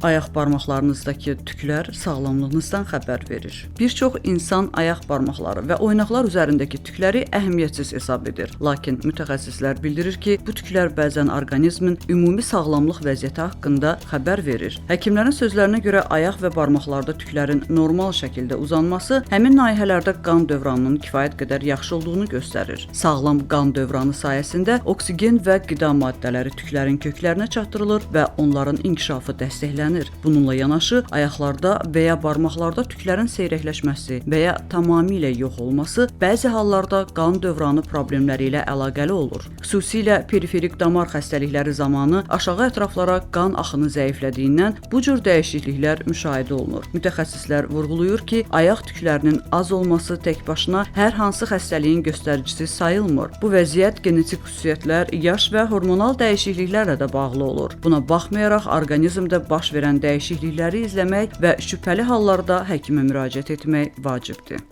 Ayaq barmaqlarınızdakı tüklər sağlamlığınızdan xəbər verir. Bir çox insan ayaq barmaqları və oynaqlar üzərindəki tükləri əhəmiyyətsiz hesab edir. Lakin mütəxəssislər bildirir ki, bu tüklər bəzən orqanizmin ümumi sağlamlıq vəziyyəti haqqında xəbər verir. Həkimlərin sözlərinə görə ayaq və barmaqlarda tüklərin normal şəkildə uzanması həmin nahiyələrdə qan dövranının kifayət qədər yaxşı olduğunu göstərir. Sağlam qan dövranı sayəsində oksigen və qida maddələri tüklərin köklərinə çatdırılır və onların inkişafı dəstəklənir. Bununla yanaşı, ayaqlarda və ya barmaqlarda tüklərin seyrəkləşməsi və ya tamamilə yox olması bəzi hallarda qan dövranı problemləri ilə əlaqəli olur. Xüsusilə periferik damar xəstəlikləri zamanı aşağı ətraflara qan axını zəiflədiyindən bu cür dəyişikliklər müşahidə olunur. Mütəxəssislər vurğulayır ki, ayaq tüklərinin az olması tək başına hər hansı xəstəliyin göstəricisi sayılmır. Bu vəziyyət genetik xüsusiyyətlər, yaş və hormonal dəyişikliklərlə də bağlı olur. Buna baxmayaraq orqanizmdə baş verən dəyişiklikləri izləmək və şübhəli hallarda həkimə müraciət etmək vacibdir.